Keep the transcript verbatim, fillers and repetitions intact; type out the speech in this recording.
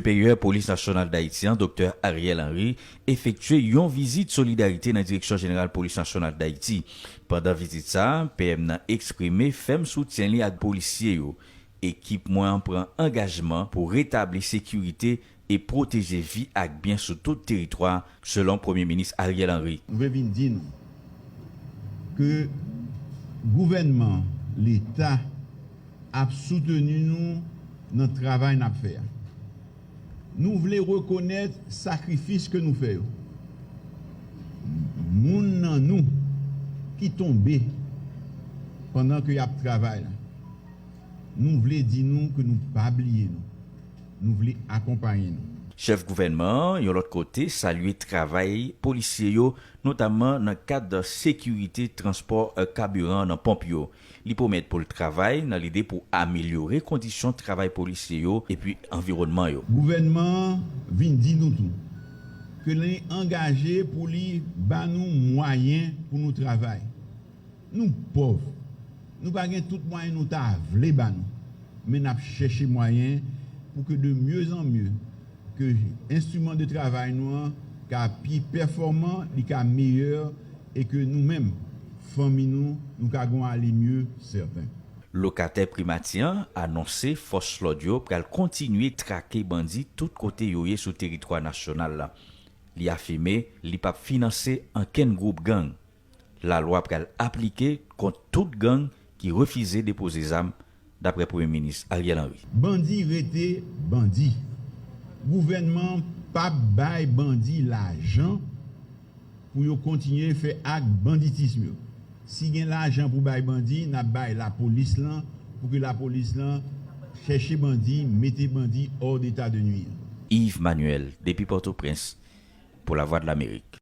Siperyè Polis Nasyonal Dayiti an, Doktè Ariel Henry, efektye yon vizit solidarite nan Direksyon Jeneral Polis Nasyonal Dayiti. Pandan vizit sa a, P M nan eksprime fèm soutyen li ak polisye yo. Ekip mwen an pran angajman pou retabli sekirite e pwoteje vi ak byen sou tout teritwa, selon Premye Minis Ariel Henry. Nou vle vin di nou ke gouvènman, Leta ap soutni nou nan travay n ap fè a. Nou vle rekonèt sakrifis ke nou fè yo. Moun nan nou ki tonbe pandan ke y ap travay la, nou vle di nou ke nou pa bliye nou. Nou vle akonpaye nou. Chèf gouvènman an, yon lòt kote, salye travay polisye yo, notamman nan kad sekirite transpò, e, kabiran nan ponp yo. Li pwomèt pou l travay nan lide pou amelyore kondisyon travay polisye yo epi anviwònman yo. Gouvènman an vin di nou tou ke li angaje pou li ba nou mwayen pou nou travay. Nou pòv. Nou pa gen tout mwayen nou ta vle ba nou. Men n ap chèche mwayen pou ke de mieux en mieux, ke enstriman de travay nou an ka pi pèfòman, li ka meyè, e ke nou menm, fanmi nou, nou ka gon ale mye sèten. Lokatè primati an anonse fòs lòd yo pral kontinye trake bandi tout kote yo ye sou teritwa nasyonal la. Li afime li p ap finanse ankenn gwoup gang. Lalwa pral aplike kont tout gang ki refize depoze zam, daprè Premye Minis Ariel Henry. Bandi rete bandi. Gouvènman an p ap bay bandi lajan pou yo kontinye fè ak banditism yo. Si gen lajan pou bay bandi, n ap bay lapolis lan pou ke lapolis lan chèche bandi, mete bandi hors d'état de nuire. Yves Manuel, depi Pòtoprens, pou Lavwadlamerik.